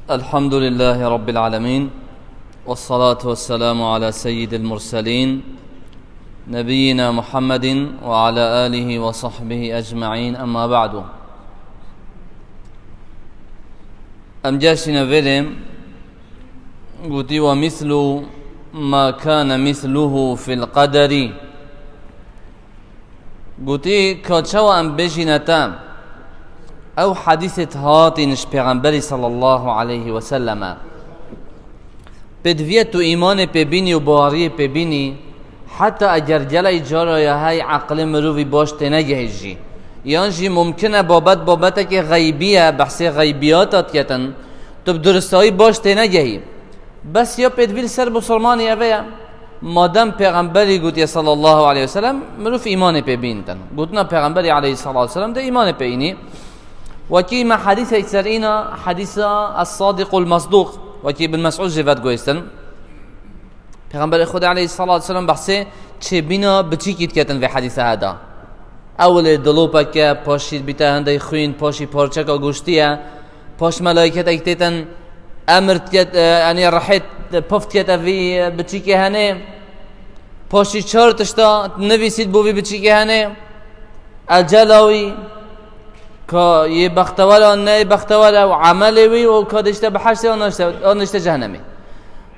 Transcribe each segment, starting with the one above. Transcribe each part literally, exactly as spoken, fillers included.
الحمد لله رب العالمين، والصلاة والسلام على سيد المرسلين، نبينا محمد وعلى آله وصحبه أجمعين، أما بعد. Em geştîne vêrê, gotî, "ومثل ما كان مثله في القدر." Gotî, ka çawa em bêjîne te, ew hedîsêt hatîn ji Pêxemberî sallallahu aleyhi ve selleme. Pêdiviyê tu îmanê pê bînî û baweriyê pê bînî, heta eger gelek cara ya hey eqlê mirovî baş tênegehî jî. Yan jî mumkin e babet babetekê xeybî ye, behsê xeybiyata diketin, tu bi duristayî baş tênegehî. Bes ya pêdivî li ser Musulmanî eve ye. Madem Pêxemberî gotiye sallallahu aleyhi ve sellem, mirov îmanê pê bîntin. Gotina Pêxemberî aleyhissalatu vesselam de îmanê pê înî. Wekî me hedîsek ser îna, hedîsa Es-Sadiqul Masduq, wekî Ibn Mes'ud jê ve diguhêstin. Pêxemberê Xwedê aleyhissalatu vesselam behsê çêbîna biçîkî diketin vê hedîsa heda. Ewilê dilopeke, paşî dibîte hindek xwîn, paşî parçeka goştî ye. Paş melaîketek têtin emir diket, e, yanî rihêt pif dikete vî biçîkê henê. Paşî çar tişta nivîsît bo vî biçîkê henê. Ecela wî, ka yê bextewer an ne yê bextewer e, û emelê wî û ka dişte bihiştê an nişte, an nişte cehennemê.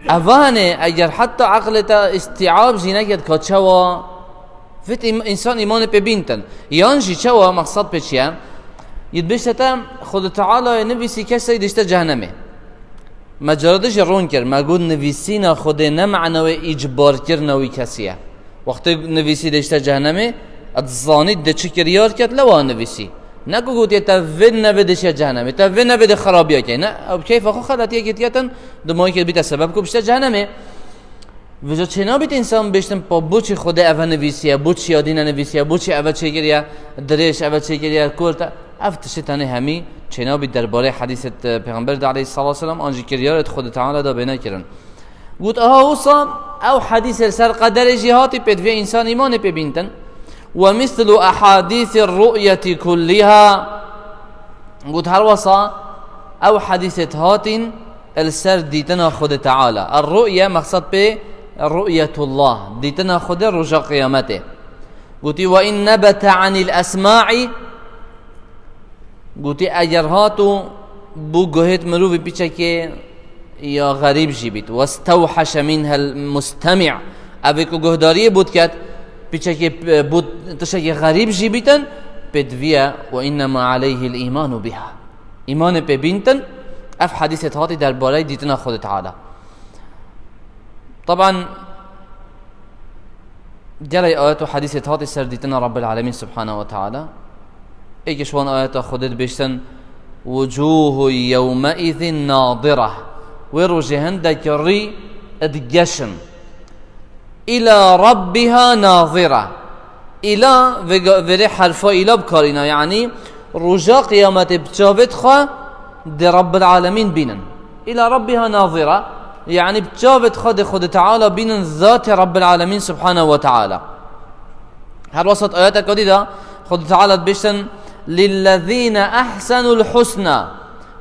Eva henê, eger heta eqlê te îstîab jî neket ka çawa vit im-, însan îmanê pê bîntin. Yan jî çawa, mexsed pê çi ye? Yê dibêjte te, Xwedê Teala yê nivîsî kesek dişte cehennemê. Me cara din jî rûn kir, me got nivîsîna Xwedê ne mena wê îcbarkirina wî kesî ye. Wextê nivîsî dişte cehennemê, et zanît de çi kiryar ket, lewa nivîsî. Ne ku gotiye te vê nevê dişiye cehennemê, te vê nevê de xerabiya key. Ne, ew keyfa xwe xeletiyekê diketin, dimayekê dibîte sebeb ku bişte cehennemê. Vêca çênabît însan bêştin pa boçî Xwedê eve nivîsiye, boçî ya dîne nivîsiye, boçî eve çêkiriye dirêj, eve çêkiriye kurt. Ev tiştê tenê hemî çênabît derbarê hedîsêt, e, Pêxember de aleyhissalatu vesselam an jî kiryarêt Xwedê Teala de bêne kirin. Got, aha wisa ew hedîsê li ser qederê jî hatî pêdivê însan îmanê pê bîntin. "ومثل أحاديث الرؤية كلها." Got, her wisa ew hedîsêt hatîn li ser dîtina Xwedê Teala. Er-ru'ye, mexsed pê ru'yetullah, dîtina Xwedê roja qiyametê. Gotî, "وإن نبت عن الأسماع." Gotî, eger hat û bû guhêt mirovî piçekê ya xerîb jî bît. "واستوحش منها المستمع." Evê ku guhdariyê bû diket, piçekê, bû tiştekê xerîb jî bîtin, pêdivî ye, "وإنما عليه الإيمان بها." Îmanê pê bîntin, ev hedîsêt hatî derbareyê dîtina Xwedê Teala. Taban, gelek ayet û hedîsêt hatî ser dîtina Rabbil Alemîn Subhanehu ve Teala. Êkê ji wan ayeta Xwedê dibêjtin, "وجوه يومئذ ناضرة." Wê rojê hindek rî digeşin. "إلى ربها ناظرة." Îla, vê ga-, vêrê herfa îla bikarîna, yanî roja qiyametê bi çavêt xwe dê Rabbil Alemîn bînin. "إلى ربها ناظرة", yanî bi çavêt xwe dê Xwedê Teala bînin, zatê Rabbil Alemîn Subhanehu ve Teala. Her wesat ayeteka dî de Xwedê Teala dibêjtin, "للذين أحسنوا الحسنى."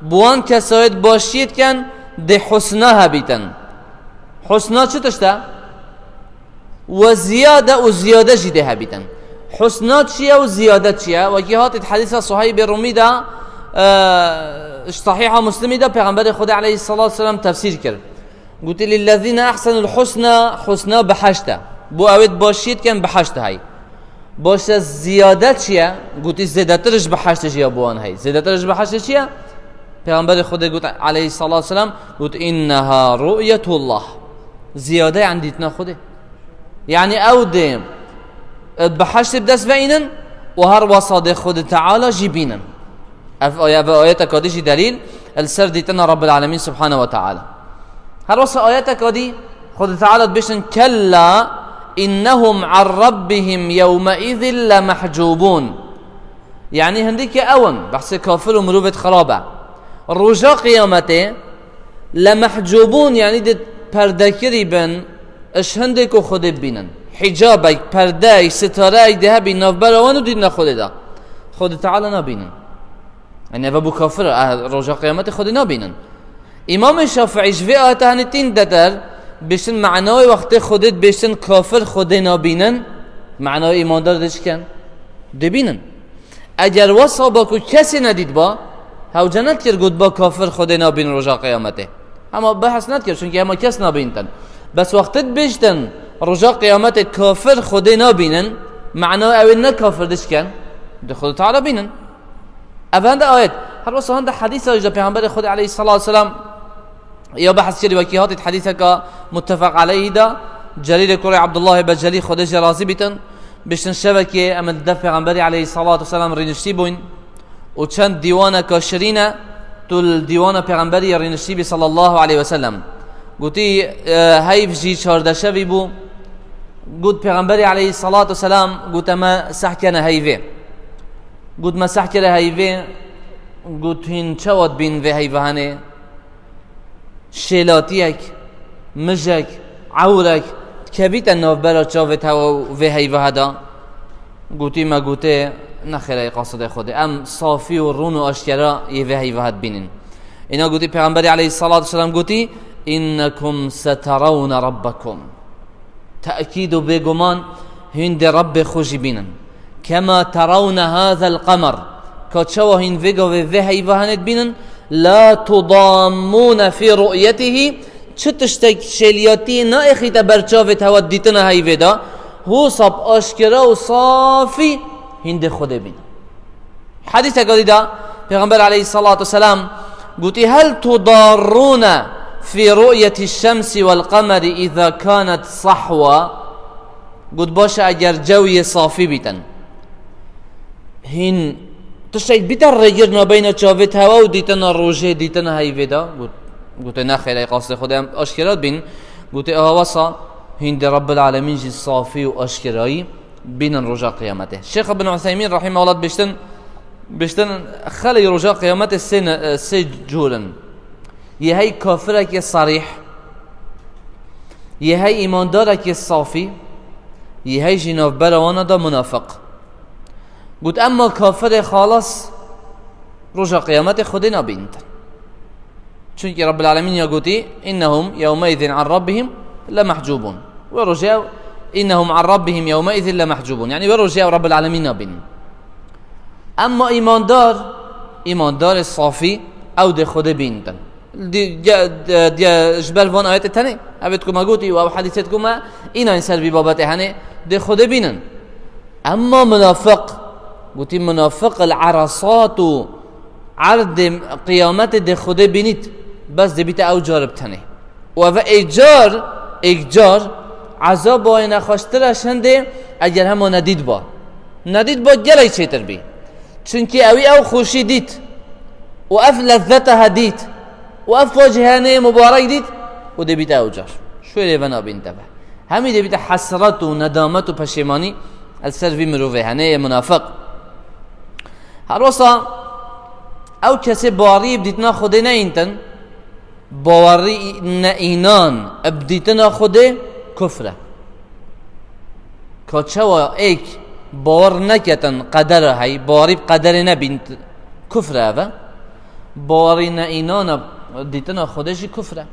Bi wan kesayêt başiyê dikin, dê husna hebîtin. Husna çi tişt e? Ve ziyade û ziyade jî dê hebîtin. Husna çi ye û ziyade çi ye? Wekî hatî di hedîsa Suheybê Rumî de, e, ji Sahîha Muslimî de Pêxemberê Xwedê aleyhissalatu vesselam tefsîr kir. Gotî, "للذين أحسنوا الحسنى", husna biheşt e. Bo ewêt başiyê dikin biheşt hey. Baş e, ziyade çi ye? Gotî, zêdetir ji biheştê jî ya bo wan hey. Zêdetir ji biheştê çi ye? Pêxemberê Xwedê got, aleyhissalatu vesselam, got, "إنها رؤية الله." Ziyade, yani dîtina Xwedê. Yani ew dê, e, biheştê bi dest ve înin û her wesa dê Xwedê Teala jî bînin. Ev aya ve ayeteka dî jî delîl li ser dîtina Rabbil Alemîn Subhane ve Teala. Her wesa ayeteka dî Xwedê Teala dibêjin, "كلا إنهم عن ربهم يومئذ لمحجوبون." Yani hindikê ew in, behsê kafir û mirovêt xirab e. Roja qiyametê, lemehcûbûn, yani di perdekirî bin, ji hindê ku Xwedê bibînin. Hicabek, perdeyek, sitareyek dê hebî navbera wan û dîtina Xwedê de. Xwedê Teala nabînin. Yani ev bû kafir, eh, roja qiyametê Xwedê nabînin. Îmamê Şafîî ji vê ayeta hanê tîn de der, bêştin manayê wextê Xwedê dibêştin kafir Xwedê nabînin, manayê îmandar dê çi ken? Dibînin. Eger wesa ba ku kesê nedîtba, hewce nedikir gotba kafir Xwedê nabînin roja qiyametê. Hema behs nedikir, çunkî hema kes nabîntin. Bes wextê dibêştin roja qiyametê kafir Xwedê nabînin, mana ew ê ne kafir dê çi ken? Dê Xwedê Teala bînin. Ev hende ayet. Her wisa hende hedîsa jî de Pêxemberê Xwedê aleyhissalatu vesselam ya behs kirî, wekî hatî hedîseka muttefeq aleyhî de, Celîlê kurê Abdullahê Becelî, Xwedê jê razî bîtin, bêştin şevekê em li dev Pêxemberî aleyhissalatu vesselam rîniştî bûyn û çend dîwaneka şirîne tu li dîwana Pêxemberî rîniştî bî sallallahu aleyhi ve sellem. Gotî, e, heyv jî çardeh şevî bû. Got Pêxemberî aleyhissalatu vesselam, got, "Em me seh kene heyvê." Got, "Me seh kire heyvê." Got, "Hîn çawa dibîn vê heyva hanê?" Şêlatiyek, mijek, ewrek dikevîte navbera çavê te û vê heyva heda? Gotî, "Me gotê, nexêre ê qasidê Xwedê. Em safî û rûn û aşkera yê vê heyva he dibînin." Îna gotî, Pêxemberî aleyhissalatu vesselam gotî, "Înnekum seterawne rabbekum." Tekîd û bêguman hîn dê Rebbê xwe jî bînin. "Kema terawne hazel qemer." Ka çawa hîn vê gavê vê heyva hanê dibînin, "La tudammûne fî ru'yetihî." Çi tiştek şêliyatî naêxîte ber çavê te hewa dîtina heyvê de, hûsa bi aşkera û safî hîn dê Xwedê bînin. Hedîseke dî de Pêxember aleyhissalatu vesselam gotî, "Hel tudarrûne fî ru'yetî şemsî wel qemeri îza kanet sahwa?" Got, "Baş e eger cewiyê safî bîtin, hîn tiştek bîte rêgir nabeyna çavê te hewa û dîtina rojê, dîtina heyvê de?" Got, gotê, "Nexêr, ey qasdê Xwedê em aşkera dibîn." Gotê, "Aha wesa hîn dê Rabbil Alemîn jî safî û aşkerayî bînin roja qiyametê." Şêx Ibn Useymîn rahimehullah bêştin, bêştin xelê roja qiyametê sê ne-, sê cûr in. Yê hey kafirekê serîh, yê hey îmandarekê safî, yê hey jî navbera wana de munafiq. Got, emma kafirê xalas roja qiyametê Xwedê nabînitin. Çunkî Rabbil Alemîn ya gotî, "Innehum yewmeizin an rabbihim lemehcûbûn." Wê rojê ew, "Innehum an rabbihim yewmeizin lemehcûbûn." Yanî wê rojê ew Rabbil Alemîn nabînin. Emma îmandar, îmandarê safî, ew dê Xwedê bînitin. Di-, diye, diye, diye ji ber van ayetê tenê, ev ê ku me gotî û ew hedîsê ku me înan ser vî babetê hene, dê Xwedê bînin. Emma munafiq, gotî munafiq li erasat û erdê qiyametê dê Xwedê bînît, bes dê bîte ew car bi tenê. Û ev ê car, êk car, ezaba wê nexweştir e şendê eger hema nedît ba. Nedît ba gelek çêtir bî. Çunkî ewî ew xweşî dît û ev lezzeta he dît û ev facihaneyê mubarek dît û dê bîte ew car. Şûrê ve nabînte ve. Hemî dê bîte hesret û nedamet û peşêmanî li ser vî mirovê hene yê munafiq. Her wisa ew kesê barî bi dîtina Xwedê neyîntin, bawerî neînan bi dîtina Xwedê kufr e. Ka çawa êk bawer neketin qedera hey, bawerî bi qederê nebîn, kufr e ev e. Bawerî neînana dîtina Xwedê jî kufr e.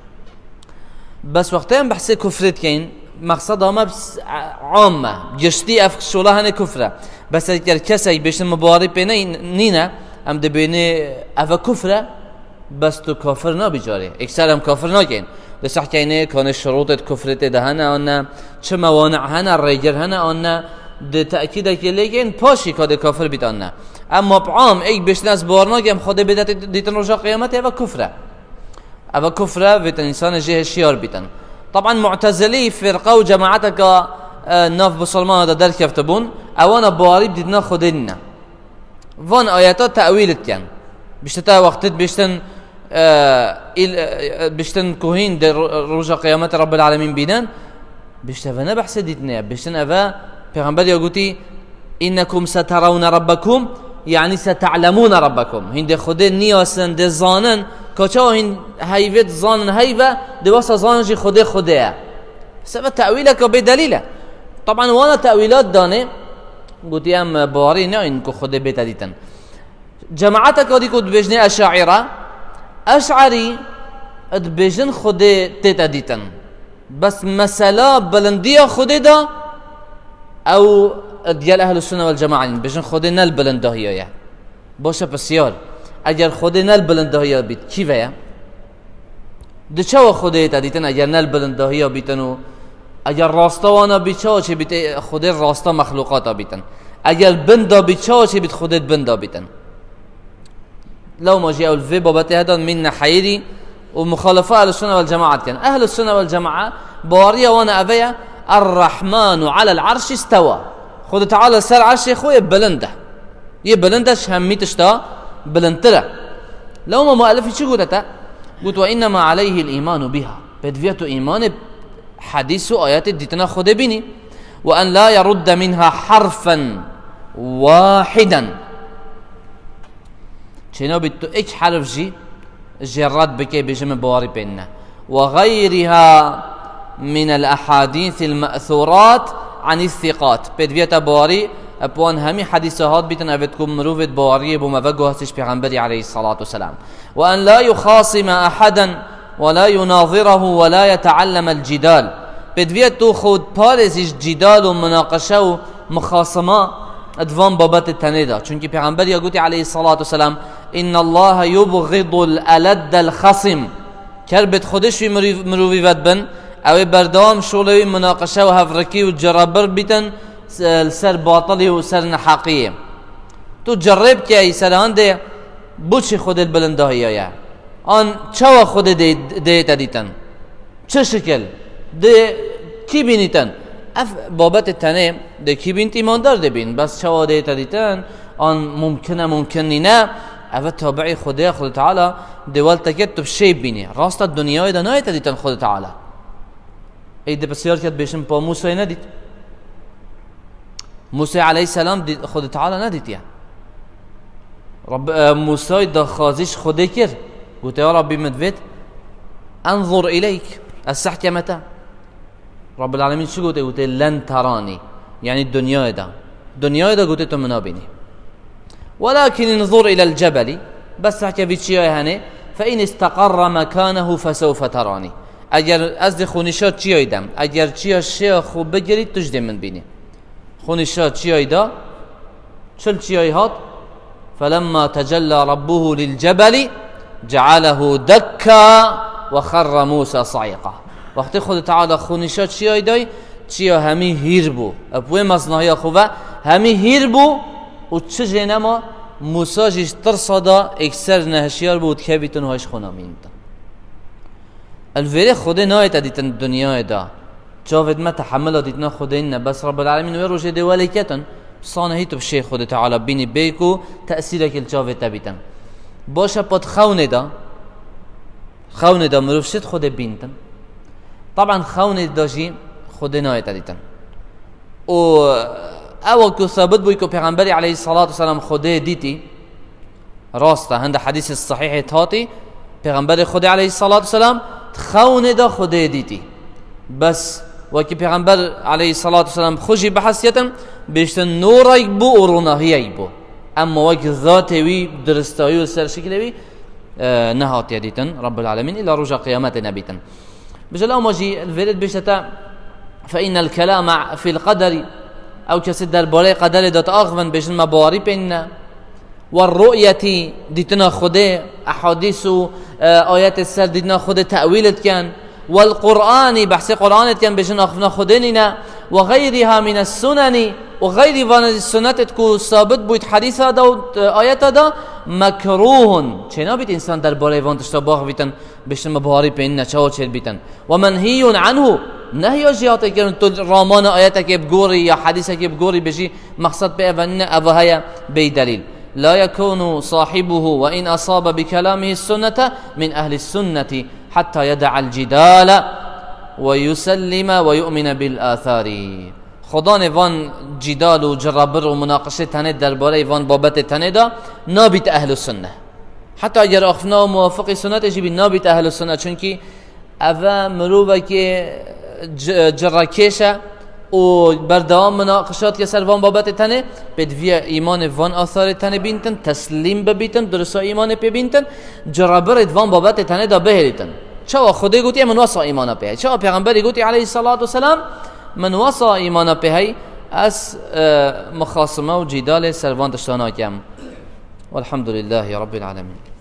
Bes wextê em behsê kufrê dikeyin, mexseda me bs-, am e, giştî ev şola hene kufr e. Bes eger kesek bêşin min bawerî pê ne-, nîne, em dibênê ev e kufr e, bes tu kafir nabî carê. Êkser em kafir nakin. Di sehkeynê kanê şirûtê di kufrê tê de hene an ne, çi mewani'ê hene, rêgir hene an ne, di tekîdekê lê kên, paşî ka dê kafir bît an ne. Emma bi am, êk bêştin ez bawer nakim, Xwedê bê dîtin roja qiyametê, ev e kufr e. Ev e kufr e, vêtin însanê jê hişyar bîtin. Taban Mu'tezilî, firqa û cemaeteka, e, nav bisilmana de derkeftibûn, ewana bawerî bi dîtina Xwedê nîne. Van ayeta tewîl dikin. Bişte te wextê dibêştin, e, îl-, e, biştin ku hîn dê ro-, roja qiyametê Rabbil Alemîn bînin. Bişte ve ne behsê dîtinê ye. Biştin eve Pêxember ya gotî, "Înnekum seterawne rabbekum", yanî sete'lemûne rabbekum. Hîn dê Xwedê niyasin, dê zanin, ka çawa hîn heyvê dizanin heyv e, dê wesa zanin jî Xwedê Xwedê ye. Sebe tewîleke bê delîl e. Taban wana tewîlat danê, gotî em bawerî nayîn ku Xwedê bête dîtin. Cemaeteke dî ku dibêjnê Eşaîre, Eş'erî, dibêjin Xwedê tête dîtin. Bes mesela bilindiya Xwedê de ew digel Ehlus Sunne vel Cema'a nîn. Dibêjin Xwedê ne li bilindahiya ye. Baş e, pisyar. Eger Xwedê ne li bilindahiya bît, kî ve ye? Di çawa Xwedê tête dîtin eger ne li bilindahiya bîtin û eger rasta wana bît, çawa çê bît, ê, Xwedê rasta mexlûqata bîtin? Eger bin da bît, çawa çê bît Xwedê di bin da bîtin? Lewma jî ew li vê babetê hedan mînne heyirî û muxalefa Ehlus Sunne vel Cema'a dikin. Ehlus Sunne vel Cema'a baweriya wan ev e, Er-Rahmanu alel arşi istewa. Xwedê Teala ser erşê xwe yê bilind e. Yê bilind e, ji hemî tişta bilindtir e. Lewma muellifî çi gote te? Got, "Ve innema aleyhil îmanu biha." Pêdiviya tu îmanê hedîs û ayetê dîtina Xwedê bînî. "Ve en la yerudde minha harfen wahiden." Çênabî tu êk herf jî jê red bike, bêje min bawerî pê nîne. "Ve gayriha minel ehadîsil me'thurat anîs thiqat." Pêdiviya te bawerî bi wan hemî hedîsa hat bîtin, evêt ku mirovêt baweriyê bo me veguhastî ji Pêxemberî aleyhissalatu vesselam. "Ve en la yuxasime ehaden ve la yunazirahu ve la yeteallemel cidal." Pêdiviya tu xwe parêzî ji cidal û munaqeşe û muxasima di van babetê tenê de. Çunkî Pêxember ya gotî aleyhissalatu vesselam, "Innallaha yubghidul eleddel xasim." Ker bêt Xwedê ji wî mirîv-, mirovî vedibin, ew ê berdewam şolê wî munaqeşe û hevrikî û cirabir bîtin, s-, li ser batilî û ser neheqiyê. Tu cerê bike, î ser handê bo çi Xwedê li bilindahiya ye? An çawa Xwedê dê, dê te dîtin? Çi şikil? Dê kî bînîtin? Ev babetê tenê dê kî bînît, îmandar dê bîn. Bes çawa dê te dîtin? An mumkin e, mumkin nîne. Ev e tabiî Xwedê ye, Xwedê Teala dê wel te kir tu bi şêy bînî. Rasta dinyayê de nayê te dîtin Xwedê Teala. Ey dê pisyar ket bêşin pa Musayê nedît. Musê aleyhisselam dî-, Xwedê Teala nedîtiye. Rab-, e, Musayê daxwazî ji Xwedê kir. Gote, "Ya Rabbî, min divêt enzur ileyk, ez sehkeme te." Rabbul Alemin çi gote? Gote, "Len teranî." Yanî dinyayê de. Dinyayê de gote, "Tu min nabînî." "Welakin inzur ilel cebelî." Bes heke vî çiyayê henê, "fe in isteqarra mekanehu fesewfe teranî." Eger ez dê xwe nîşa çiyayê dem, eger çiya şêya xwe bigirî, tu jî dê min bînî. Xwe nîşa çiyayê da, çil çiyayê hat, "Felemma tecella rabbuhu lil cebelî cealehu dekka ve xerra Musa sa'iqa." Wextê Xwedê Teala xwe nîşa çiyayê dayî, çiya hemî hîr bû. Bi wê meznahiya xwe ve hemî hîr bû û çi jê nema, Musa jî ji tirsa da êkser nehişyar bû û dikevîtin û hay ji xwe namînitin. Li vêrê Xwedê nayê te dîtin dinyayê de. Çavêt me tehemila dîtina Xwedê nîne, bes Rabbul Alemin wê rojê dê welê ketin. Sanehî tu bi şê Xwedê Teala bînî bê ku tesîrekê li çavê te bîtin. Baş e, pat xewnê de, xewnê de mirov şêt Xwedê bîntin. Taban xewnê de jî Xwedê nayê te dîtin. Û ewa ku sabit bûy ku Pêxemberî aleyhissalatu vesselam Xwedê dîtî, rast e, hinde hedîsê sehîhê hatî, Pêxemberê Xwedê aleyhissalatu vesselam di xewnê de Xwedê dîtî. Bes wekî Pêxember aleyhissalatu vesselam xwe jî bihesiyetin, bêştin nûrek bû û ronahiyek bû. Emma wek zatê wî, diristayî û ser şikilê wî, e, nehatiye dîtin Rabbul Alemin, îla roja qiyametê nebîtin. Bije lewma jî li vêrê dibêje te, "Fe innel kelame fil qederi." Ew kesê derbarê qederê de diaxivin, bêjin me bawerî pê nîne. "Ve ru'yeti", dîtina Xwedê, ehadîs û, e, ayetê ser dîtina Xwedê tewîl dikin. "Vel Qur'ani", behsê Qur'anê dikin, bêjin axivina Xwedê nîne. "Ve gayriha mines suneni", û xeyrî vana jî sunetê ku sabit bûyt hedîsa de û, e, ayeta de, "mekruhun". Çênabît însan derbarê van tişta biaxivîtin. Bêştin me bawerî pê nîne, çawa çêdibîtin. "Ve menhiyun anhu", nehya jî hate kirin, tu ramana ayetekê bigorî ya hedîsekê bigorî bêjî, mexsed pê eve nîne, eve heye bêyî delîl. "La yekunu sahibuhu ve in asabe bi kelamihi sunnete min ehli sunneti hatta yeda'el cidale ve yusellime ve yu'mine bil athari." Xwedanê van cîdal û cirabir û munaqişê tenê derbareyê van babetê tenê de nabît ehlu sunne. Heta eger axifna û muwafiqî sunnetê jî bî, nabît ehlu sunne. Çunkî ev e mirovekê ci-, cirekêş e û berdewam munaqişat ke ser van babetê tenê, pêdiviye îmanê van asarê tenê bîntin, teslîm bibîtin, durisa îmanê pê bîntin, cirabirê di van babetê tenê de bihêlîtin. Çawa Xwedê gotiye min wesa îmana pê hey? Çawa Pêxemberî gotiye aleyhissalatu vesselam min wesa îmana pê hey? Ez, e, muxasime û cîdalê ser van tişta nakem. Velhamdülillahi Rabbil alemin.